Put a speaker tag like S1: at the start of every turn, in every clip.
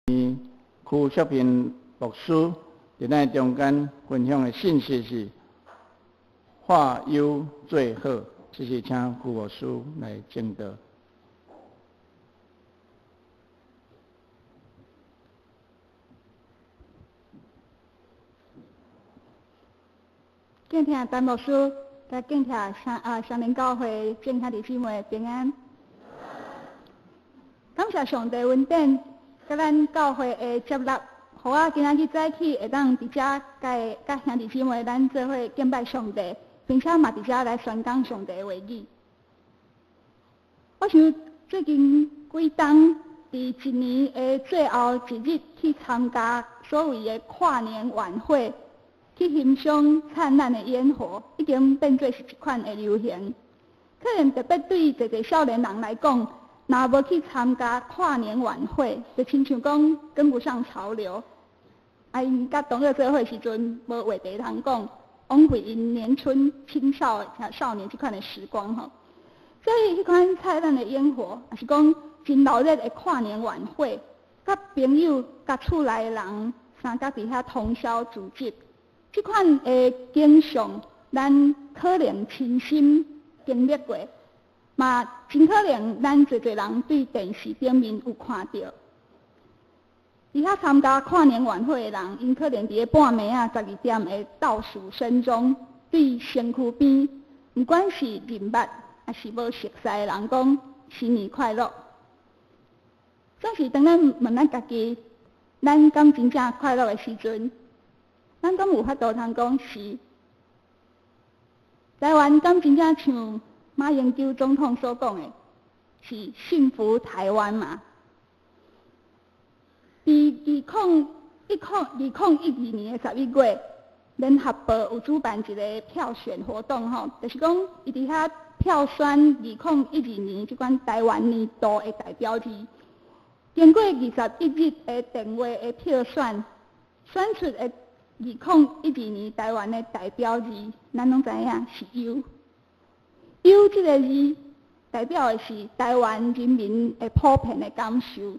S1: 邱淑萍牧師佇咱中間分享的信息是化憂做好，這是請邱牧師來證道。
S2: 敬聽陳牧師，佮敬聽雙靈教會眾兄弟姊妹平安。感謝上帝恩典，佮咱教會的接納，予我今仔日早起會當佇遮佮兄弟姊妹咱做伙敬拜上帝，並且嘛佇遮來宣講上帝的話語。我想最近幾冬，佇一年的最後一日去參加所謂的跨年晚會，去欣賞燦爛的煙火，已經變做是一款的流行。可能特別對濟濟少年人來講，若無去參加跨年晚會，就親像講跟不上潮流。啊，𪜶佮同學做伙時陣，無話題通講，枉費𪜶年春青少少年這款的時光吼。所以，彼款燦爛的煙火，抑是講真鬧熱的跨年晚會，佮朋友、佮厝內的人，相佮佇遐通宵聚集。這款的景象，咱可能親身經歷過，嘛真可能咱濟濟人對電視頂面有看著。佇遐參加跨年晚會的人，𪜶可能佇咧半暝仔12點的倒數聲中，對身軀邊，毋管是認捌抑是無熟似的人講新年快樂。總是當咱問咱家己，咱敢真正快樂的時陣，咱敢有法度通講是？台灣敢真正像馬英九總統所講的，是幸福台灣嗎？佇2012年的11月，聯合報有主辦一個票選活動，吼，就是講伊佇遐票選2012年這款台灣年度的代表字。經過21日的電話的票選，選出的2012年台灣的代表字，咱攏知影是憂。憂這個字代表的是台灣人民的普遍的感受，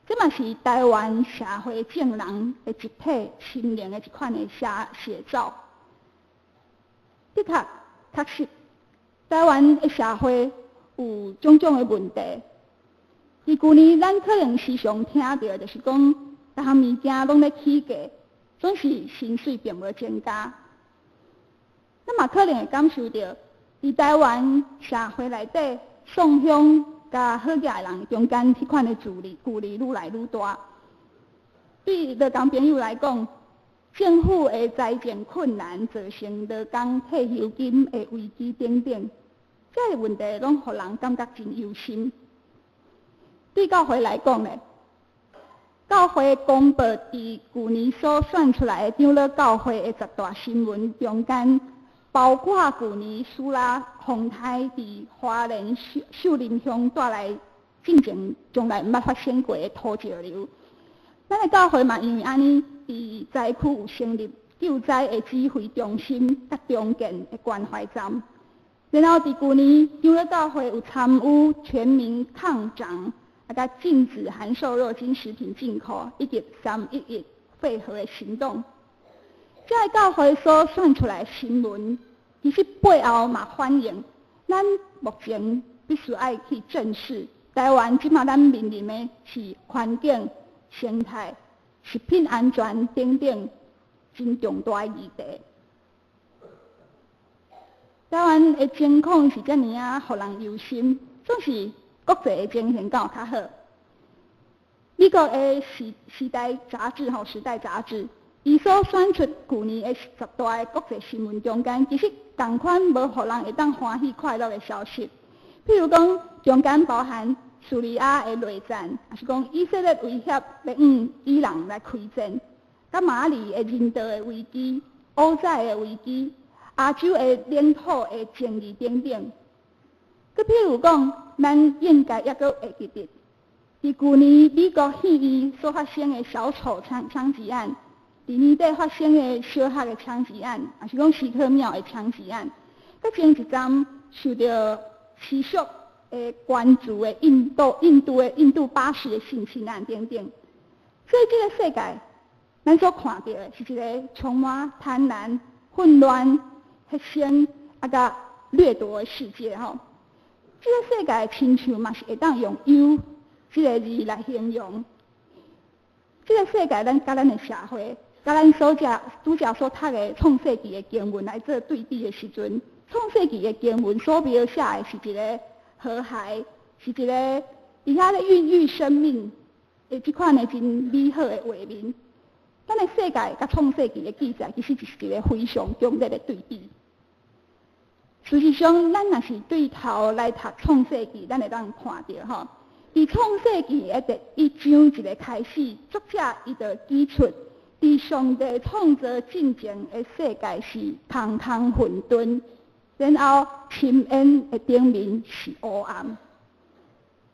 S2: 這嘛是台灣社會眾人的集體心靈的一款的寫照。的確，確實，台灣的社會有種種的問題。佇舊年，咱可能時常聽著，就是講，逐項物件攏咧起價，總是薪水並無增加。咱嘛可能會感受著，佇台灣社會內底，喪鄉佮好額的人中間，彼款的距離愈來愈大。對勞工朋友來講，政府的財政困難造成勞工退休金的危機等等，這個問題攏予人感覺真憂心。對教會來講呢，教會公報佇舊年所選出來的長老教會的十大新聞中間，包括舊年蘇拉風颱佇花蓮秀林鄉帶來進前從來毋捌發生過的土石流。咱的教會嘛因為按呢，佇災區有成立救災的指揮中心，佮重建的關懷站。然後佇舊年，長老教會有參與全民抗漲，啊，佮禁止含瘦肉精食品進口，以及311廢核的行動。這个教會所選出來的新聞，其實背後嘛反映咱目前必須愛去正視台灣這馬咱面臨的是環境、生態、食品安全等等真重大的議題。台灣的情況是遮爾仔，予人憂心，總是國際的情形敢有較好？美國的時代雜誌吼，時代雜誌，伊所選出舊年的十大的國際新聞中間，其實仝款無予人會當歡喜快樂的消息。譬如講，中間包含敘利亞的內戰，抑是講以色列威脅欲向伊朗來開戰，佮馬里的人道的危機、烏寨的危機、亞洲的領土的爭議等等。閣譬如講，咱應該猶閣會記得，佇舊年美國戲院所發生的小丑槍擊案，佇年底發生的小學的槍擊案，抑是講錫克廟的槍擊案，閣前一陣受著持續的關注的印度巴士的性侵案等等，所以這个世界，咱所看著的是一个充滿貪婪、混亂、血腥啊，佮掠奪的世界吼。這个世界親像嘛是會當用憂這个字來形容。這个世界，咱佮咱的社會，佮咱所食拄才所讀的創世記的經文來做對比的時陣，創世記的經文所描寫的是一个和諧，是一个佇遐咧孕育生命的這款的真美好的畫面。咱的世界佮創世記的記載，其實就是一个非常強烈的對比。事實上，咱若是對頭來讀創世記，咱會當看著吼，佇創世記的第一章一个開始，作者伊就指出，佇上帝創造進前的世界是空空混沌，然後深淵的頂面是烏暗。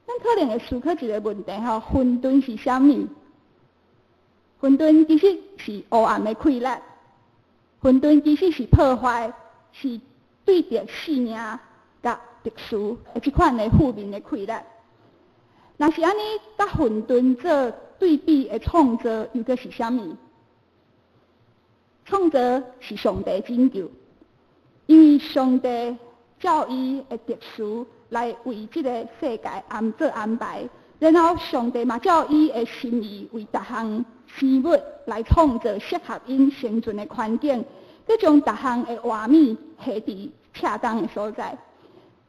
S2: 咱可能會思考一个問題吼，混沌是啥物？混沌其實是烏暗的氣力，混沌其實是破壞，是對著性命佮特殊的這款的負面的氣力。若是按呢，佮混沌做對比的創造，又閣是啥物？創造是上帝拯救，因為上帝照伊的特殊來為這个世界安做安排，然後上帝嘛照伊的心意為逐項生物來創造適合𪜶生存的環境，閣將逐項的活物下佇恰當的所在。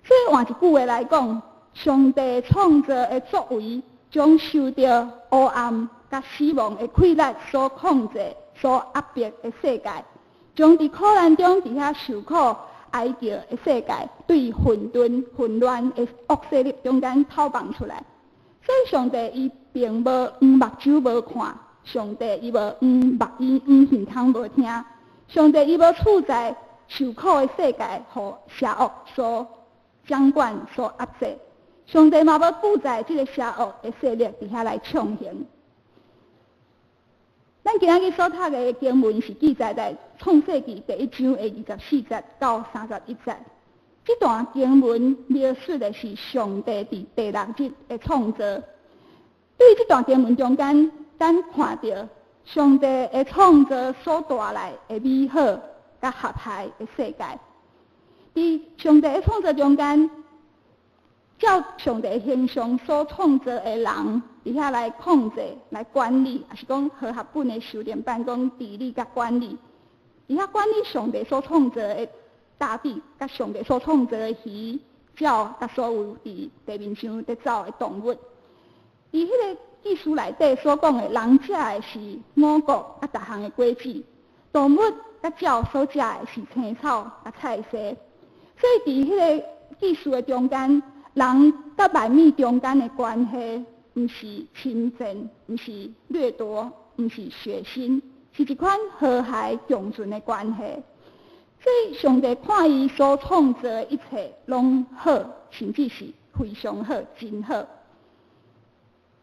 S2: 所以換一句話來講，上帝創造的作為，將受著烏暗佮死亡的氣力所控制、所壓迫的世界，將佇苦難中佇遐受苦哀叫的世界，對混沌、混亂的惡勢力中間透放出來。所以上帝伊並無黃目睭無看，上帝伊無黃目耳黃耳孔無聽，上帝伊無處在受苦的世界，予邪惡所掌管、所壓制。上帝嘛無記載這个邪惡的勢力佇遐來暢行。咱今仔日所讀的經文是記載在創世記第一章的24節到31節。這段經文描述的是上帝佇第六日的創造。對這段經文中間，咱看著上帝的創造所帶來的美好佮和諧的世界。佇上帝的創造中間，照上帝形象所創造的人，佇遐來控制、來管理，抑是講和合本的修訂版講治理佮管理，佇遐管理上帝所創造的大地，佮上帝所創造的魚、鳥，佮所有佇地面上佇走的動物。佇彼个記事內底所講的，人食的是五穀佮逐項的果子，動物佮鳥所食的是青草佮菜蔬。所以佇彼个記事的中間，人佮萬物中間的關係，毋是侵佔，毋是掠奪，毋是血腥，是一款和諧共存的關係。所以上帝看伊所創造的一切攏好，甚至是非常好，真好。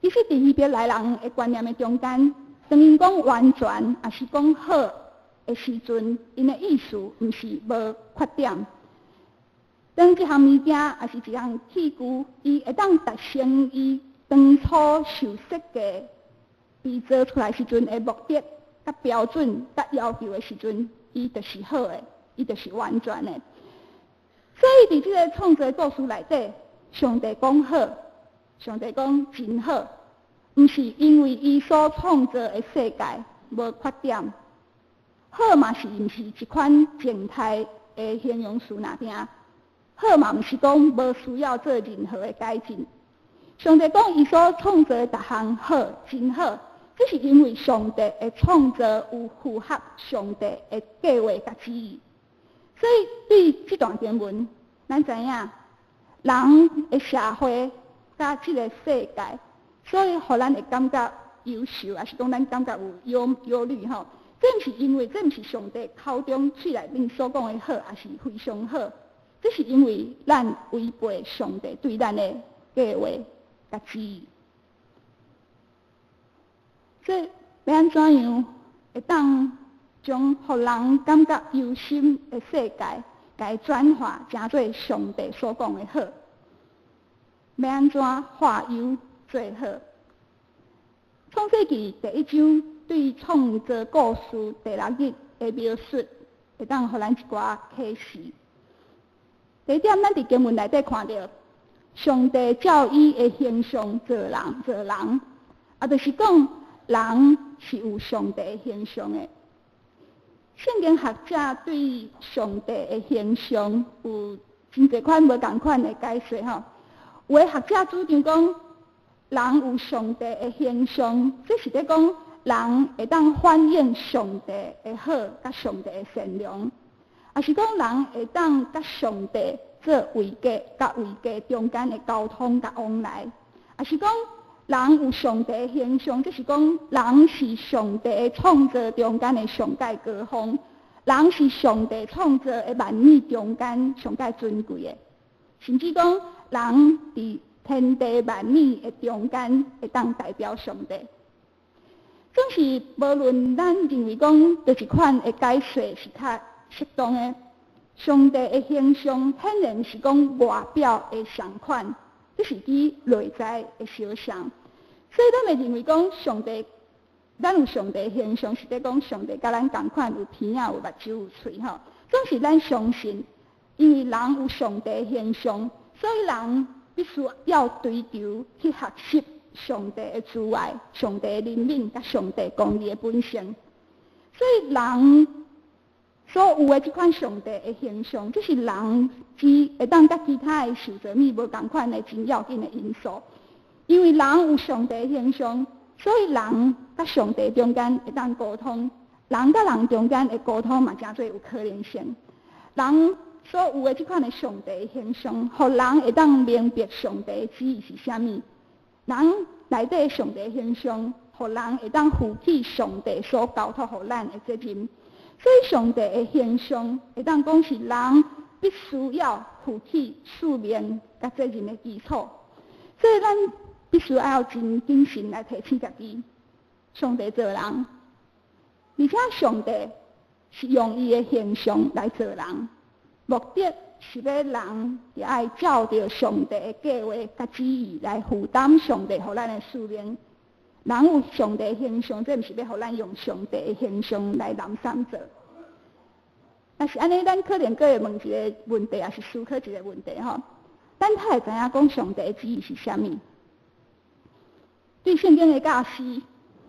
S2: 其實佇希伯來人的觀念的中間，當𪜶講完全，抑是講好的時陣，𪜶的意思毋是無缺點。當這項物件，抑是一項器具，伊會當達成伊當初受設計被做出來時陣的目的、佮標準、佮要求的時陣，伊就是好的，伊就是完全的。所以佇這个創造故事內底，上帝講好，上帝講真好，毋是因為伊所創造的世界無缺點，好嘛是毋是一款靜態的形容詞爾爾。好嘛，毋是講無需要做任何的改進。上帝講伊所創造的逐項好，真好，這是因為上帝的創造有符合上帝的計劃佮旨意。所以對這段經文，咱知影人的社會佮這个世界，所以予咱會感覺憂愁，抑是講咱感覺有憂憂慮吼。這毋是因為，這毋是上帝口中喙內面所講的好，抑是非常好。這是因為咱違背上帝對咱的計劃佮旨意。所以欲按怎樣會當將予人感覺憂心的世界，共轉化成做上帝所講的好？欲按怎化憂做好？創世記第一章對創造故事第六日的描述，會當予咱一寡啟示。第一點，咱佇經文內底看著，上帝照伊的形象造人，造人，啊，就是講人是有上帝的形象的。聖經學者對上帝的形象有真濟款無仝款的解說吼。有的學者主張講，人有上帝的形象，這是咧講人會當反映上帝的好，佮上帝的善良，抑是講人會當佮上帝做位格佮位格中間的溝通佮往來，抑是講人有上帝的形象，這是講人是上帝的創造中間的上蓋高峰，人是上帝創造的萬物中間上蓋尊貴的，甚至講人佇天地萬物的中間會當代表上帝。總是無論咱認為講佗一款的解說是較適當的，上帝的形象顯然是講外表的仝款，這是伊內在的相像。所以咱會認為講上帝，咱有上帝形象，是咧講上帝佮咱仝款有鼻仔、有目睭、有喙吼。總是咱相信，因為人有上帝形象，所以人必須要追求去學習上帝的慈愛、上帝的憐憫、佮上帝公義的本性。所以人所有的這款上帝的形象，這是人之會當佮其他的受造物無仝款的真要緊的因素。因為人有上帝的形象，所以人佮上帝中間會當溝通，人佮人中間的溝通嘛，誠濟有可能性。人所有的這款的上帝的形象，予人會當明白上帝的旨意是啥物。人內底上帝形象，予人會當負起上帝所交託予咱的責任。所以上帝的形象會當講是人必須要負起使命佮責任的基礎。所以咱必須愛真謹慎來提醒家己，上帝造人，而且上帝是用伊的形象來造人，目的是欲人愛照著上帝的計劃佮旨意來負擔上帝予咱的使命。人有上帝形象，這毋是欲予咱用上帝的形象來濫散做。若是按呢，咱可能閣會問一個問題，抑是思考一個問題吼。咱較會知影講上帝的旨意是啥物？對聖經的教示，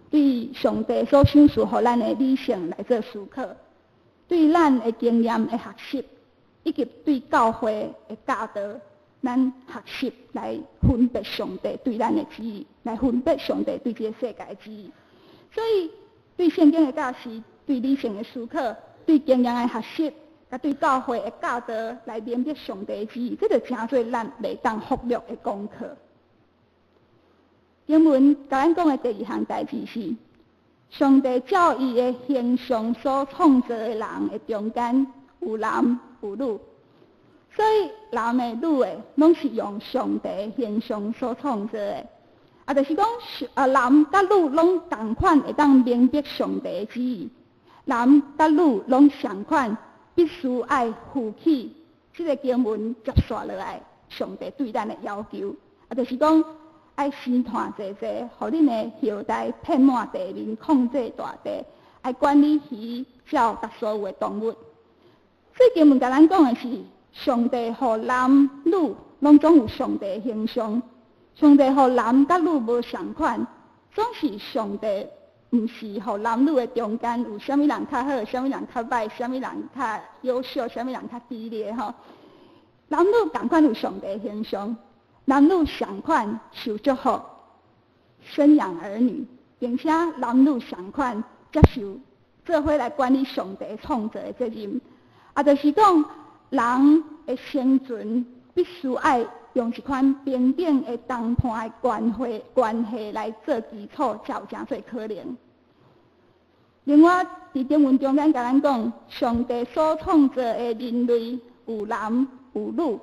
S2: 對上帝所賞賜予咱的理性來做思考，對咱的經驗的學習，以及對教會的教導，咱學習來分別上帝對咱的旨意，來分別上帝對這個世界的旨意。所以，對聖經的教示，對理性的思考，對經驗的學習，佮對教會的教導來明白上帝的旨意，這就成做咱袂當忽略的功課。經文共咱講的第二項代誌是，上帝照伊的形象所創造的人的中間有男有女，所以男的女的攏是用上帝的形象所創造的，啊，就是講啊，男佮女攏仝款會當明白上帝的旨意，男佮女攏仝款必須愛負起這个經文接續落來上帝對咱的要求，啊，就是講愛生湠濟濟，予恁的後代遍滿地面，控制大地，愛管理魚、鳥佮所有的動物。所以經文共咱講的是，上帝予男女攏總有上帝的形象，上帝予男佮女無仝款，總是上帝毋是予男女的中間有啥物人較好，啥物人較歹，啥物人較優秀，啥物人較低劣吼。男女仝款有上帝的形象，男女仝款受祝福，生養兒女，並且男女仝款接受做伙來管理上帝創造的責任。啊，就是講人的生存必須愛用一款平等的同伴的關係來做基礎，才有誠濟可能。另外，佇經文中間共咱講，上帝所創造的人類有男有女，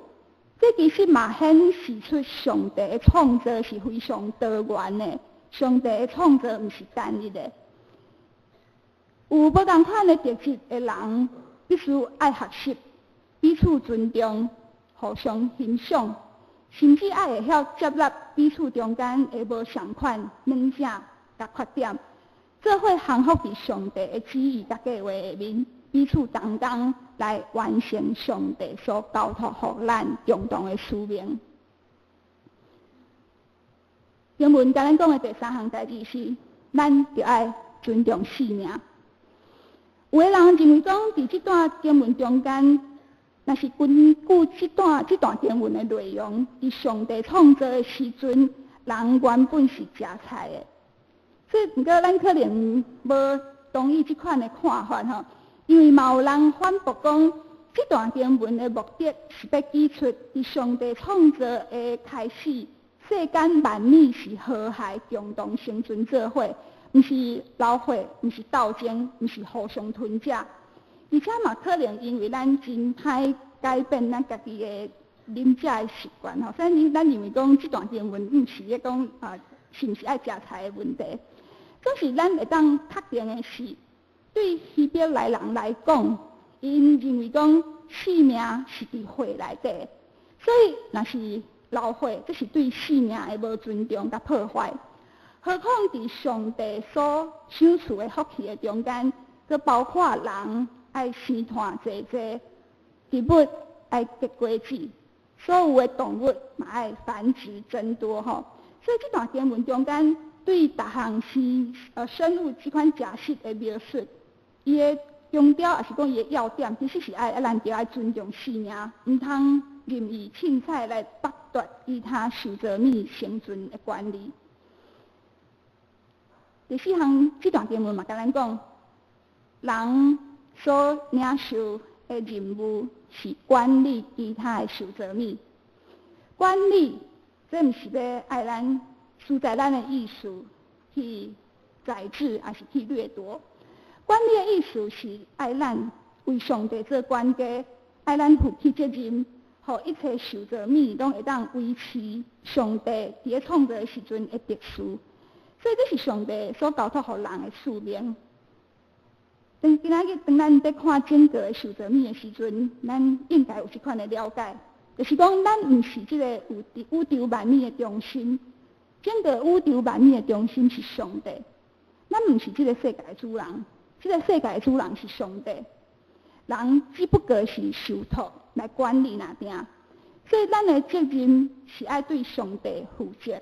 S2: 這其實嘛顯示出上帝的創造是非常多元的。上帝的創造毋是單一的，有無仝款的特質的人，必須愛學習彼此尊重、互相欣賞，甚至愛會曉接納彼此中間的無仝款，兩者佮缺點，做伙降服佇上帝的旨意佮計劃下面，彼此同工來完成上帝所交託予咱共同的使命。經文共咱講的第三項代誌是，咱著愛尊重生命。有的人認為講，佇這段經文中間，若是根據這段經文的內容，佇上帝創造的時陣，人原本是食菜的。所以，毋過咱可能無同意這款的看法吼，因為嘛有人反駁講，這段經文的目的是欲指出，佇上帝創造的開始，世間萬物是和諧共同生存做伙，毋是流血，毋是鬥爭，毋是互相吞食。而且嘛，可能因為咱真歹改變咱家己的啉食的習慣吼，所以咱認為講這段經文毋是咧講啊，是毋是愛食菜的問題。總是咱會當確定的是，對希伯來人來講，𪜶認為講生命是佇血內底，所以若是流血，這是對生命的無尊重佮破壞。何況佇上帝所賞賜的福氣的中間，閣包括人愛生湠濟濟，植物愛結果子，所有的動物嘛愛繁殖增多吼。所以這段經文中間對逐項生物這款食食的描述，伊的強調抑是講伊的要點，其實是愛咱著愛尊重生命，毋通任意凊彩來剝奪其他受造物生存的權利。第四項，這段經文嘛，共咱講，人所領受的任務是管理其他的受造物。管理，這毋是欲愛咱輸在咱的意思去宰制，抑是去掠奪。管理的意思是愛咱為上帝做管家，愛咱負起責任，予一切受造物攏會當維持上帝佇咧創造的時陣的秩序。所以這是上帝所交託予人的使命。當今仔日當咱佇看整個的受造物的時陣，咱應該有這款的了解，就是講咱毋是這个宇宙萬物的中心，整個宇宙萬物的中心是上帝。咱毋是這个世界的主人，這个世界的主人是上帝。人只不過是受託來管理爾爾，所以咱的責任是愛對上帝負責。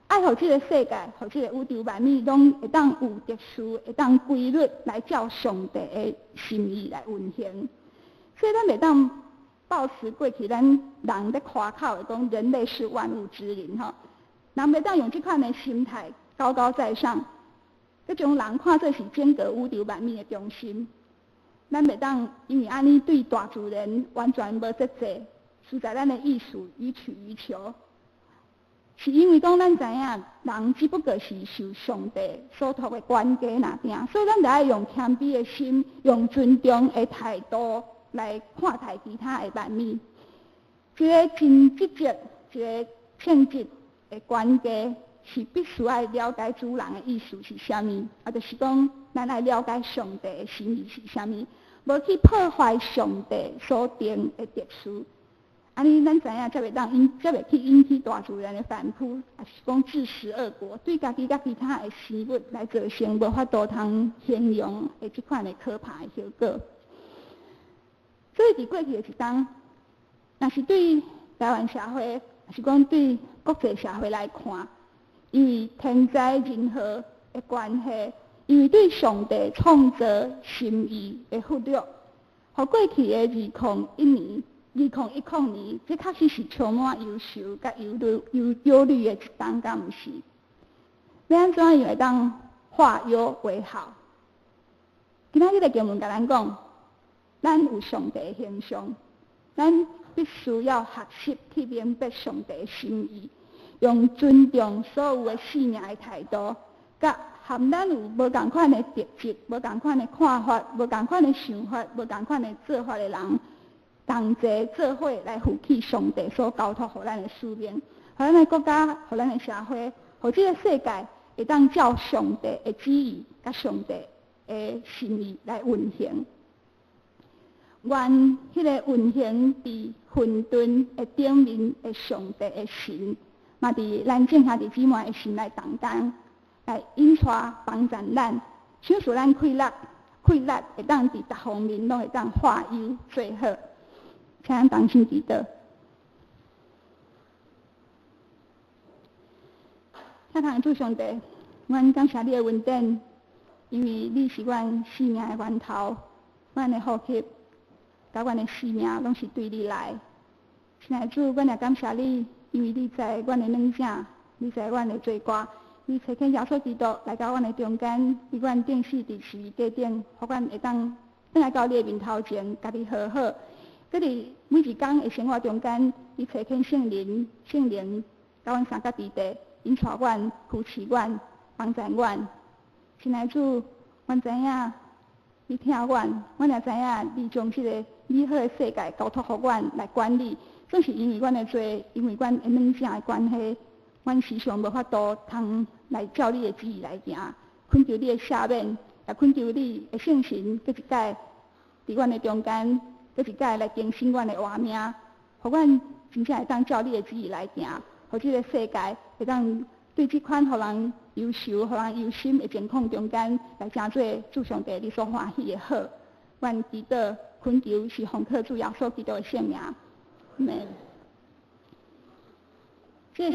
S2: 愛予這个世界，予這个宇宙萬物，攏會當有秩序，會當規律來照上帝的心意來運行。所以咱袂當抱持過去咱人咧誇口的講人類是萬物之靈吼，人袂當用這款的心態高高在上，閣將人看做是整個宇宙萬物的中心。咱袂當因為按呢對大自然完全無節制，實在咱的意思予取予求。是因為講咱知影，人只不過是受上帝所託的管家爾爾，所以咱著愛用謙卑的心，用尊重的態度來看待其他的萬物。一个真積極、一个稱職的管家，是必須愛了解主人的意思是啥物，啊，就是講咱愛了解上帝的心意是啥物，無去破壞上帝所定的秩序。按呢，咱知影才袂當引，才袂去引起大自然的反撲，抑是講自食惡果，對家己佮其他的生物來造成無法度通形容的這款的可怕的後果。所以，佇過去的一冬，若是對台灣社會，抑是講對國際社會來看，因為天災人禍的關係，因為對上帝創造心意的忽略，予過去的2001年、2010年，這確實是充滿憂愁佮憂慮、憂慮的一冬，敢毋是？欲按怎樣會當化憂為好？今仔日的經文共咱講，咱有上帝的形象，咱必須要學習去明白上帝的心意，用尊重所有的生命的態度，佮含咱有無仝款的特質、無仝款的看法、無仝款的想法、無仝款的做法的人，同齊做伙來負起上帝所交託予咱的使命，予咱的國家、予咱的社會、予這个世界會當照上帝的旨意、佮上帝的心意來運行。願彼个運行佇混沌的頂面的上帝的神，嘛佇咱眾兄弟姊妹的心內同工，來引帶幫贊咱，賞賜咱氣力，氣力會當佇逐方面攏會當化憂做好。請咱同心祈禱。天堂主上帝，阮感謝你的恩典，因為你是阮生命的源頭，阮的呼吸，佮阮的生命攏是對你來。親愛的主，阮也感謝你，因為你知阮的軟弱，你知阮的罪過，你差遣耶穌基督來到阮的中間，為阮釘死佇十字架頂，予阮會當轉來到你的面頭前，佮你和好。閣佇每一工的生活中間，你差遣聖靈，聖靈佮阮相佮佇地，引帶阮、扶持阮、幫助阮。親愛的主，阮知影你疼阮，阮也知影你將這个美好的世界交託予阮來管理。總是因為阮的罪，因為阮的軟弱的關係，阮時常無法度通來照你的旨意來行，懇求你的赦免，也懇求你的聖神，閣一擺佇阮的中間，閣一擺來更新阮的活命，予阮真正會當照你的旨意來行，予這個世界會當對這款予人憂愁、予人憂心的情況中間，來成做主上帝你所歡喜的好。阮祈禱懇求是奉靠主耶穌基督的聖名。阿們。